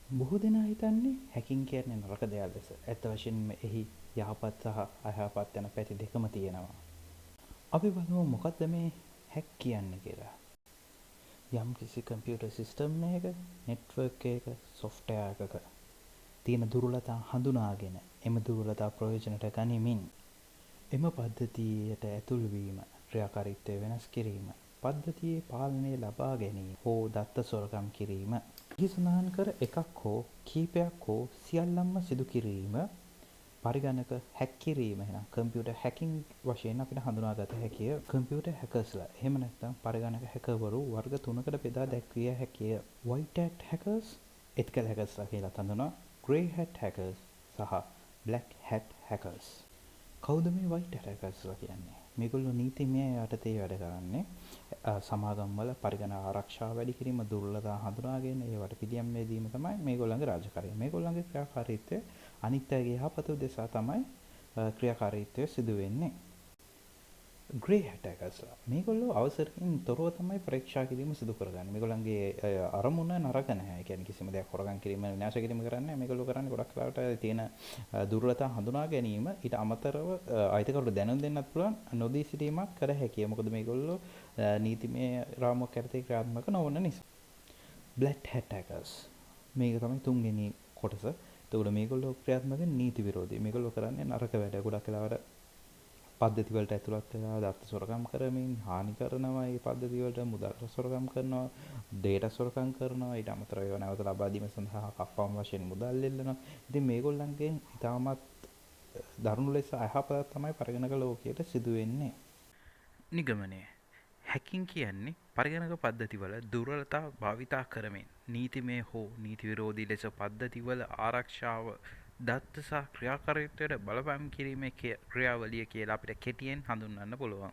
බොහෝ දෙනා හිතන්නේ හැකින් කියන්නේ නරක දෙයක් ලෙස. ඇත්ත වශයෙන්ම එහි යහපත් සහ අයහපත් යන පැති දෙකම තියෙනවා. අපි බලමු මොකද්ද මේ හැක් කියන්නේ කියලා. යම්කිසි කම්පියුටර් සිස්ටම් එකක, නෙට්වර්ක් එකක, සොෆ්ට්වෙයාර් එකක තියෙන දුර්වලතා හඳුනාගෙන එම දුර්වලතා ප්‍රයෝජනට ගනිමින් එම පද්ධතියට ඇතුල් වීම, ක්‍රියාකාරීත්වය වෙනස් කිරීම, පද්ධතියේ පාලනය ලබා ගැනීම හෝ දත්ත සොරකම් කිරීම. එහි සඳහන් කර එකක් හෝ කීපයක් හෝ සියල්ලන්ම සිදු කිරීම පරිගණක හැක් කිරීම, එහෙනම් කම්පියුටර් හැකින් වශයෙන් අපිට හඳුනාගත හැකිය. කම්පියුටර් හැකර්ස්ලා එහෙම නැත්නම් පරිගණක හැකර්වරු වර්ග තුනකට බෙදා දැක්විය හැකිය. White hat hackers, ethical හැකර්ස්ලා කියලා හඳුන්වනවා, grey hat hackers සහ black hat hackers. කවුද මේ white hat හැකර්ස්ලා කියන්නේ? මේගොල්ලෝ නීතිමය යටතේ වැඩ කරන්නේ. සමාගම්වල පරිගණක ආරක්ෂාව වැඩි කිරීම, දුර්වලතා හඳුනාගෙන ඒවට පිළියම් යෙදීම තමයි මේගොල්ලන්ගේ රාජකාරිය. මේගොල්ලන්ගේ ක්‍රියාකාරීත්වය අනිත් අයගේ යහපත උදෙසා තමයි ක්‍රියාකාරීත්වය සිදු වෙන්නේ. ග්‍රේ හැට් හැකර්ස්ලා මේගොල්ලෝ අවසරකින් තොරව තමයි පරීක්ෂා කිරීම සිදු කරගන්නේ. මේගොල්ලන්ගේ අරමුණ නරක නැහැ. ඒ කියන්නේ කිසිම දෙයක් හොරගම් කිරීම, විනාශ කිරීම කරන්නේ නැහැ. මේගොල්ලෝ කරන්නේ ගොඩක් වෙලාවට තියෙන දුර්වලතා හඳුනා ගැනීම. ඊට අමතරව අයිතිකරුට දැනුම් දෙන්නත් පුළුවන්, නොදී සිටීමත් කර හැකිය. මොකද මේගොල්ලෝ නීතිමය රාමුවක් යටතේ ක්‍රියාත්මක නොවන නිසා. බ්ලැක් හැට් හැකර්ස් මේක තමයි තුන්වෙනි කොටස. එතකොට මේගොල්ලෝ ක්‍රියාත්මක වෙන්නේ නීති විරෝධී. මේගොල්ලෝ කරන්නේ නරක වැඩ. ගොඩක් වෙලාවට පද්ධති වලට ඇතුළත් වෙලා දත්ත සොරකම් කරමින් හානි කරනවා. ඒ පද්ධති වලට මුදල් සොරකම් කරනවා, ඩේටා සොරකම් කරනවා. ඊට අමතරව ඒවා නැවත ලබා දීම සඳහා කප්පම් වශයෙන් මුදල් ඉල්ලනවා. ඉතින් මේගොල්ලන්ගෙන් ඉතාමත් දරුණු ලෙස අයහපතක් තමයි පරිගණක ලෝකයට සිදු වෙන්නේ. නිගමනය. හැකින් කියන්නේ පරිගණක පද්ධතිවල දුර්වලතා භාවිතා කරමින් නීතිමය හෝ නීති විරෝධී ලෙස පද්ධතිවල ආරක්ෂාව, දත්ත සහ ක්‍රියාකාරීත්වයට බලපෑම් කිරීමේ ක්‍රියාවලිය කියලා අපිට කෙටියෙන් හඳුන්වන්න පුළුවන්.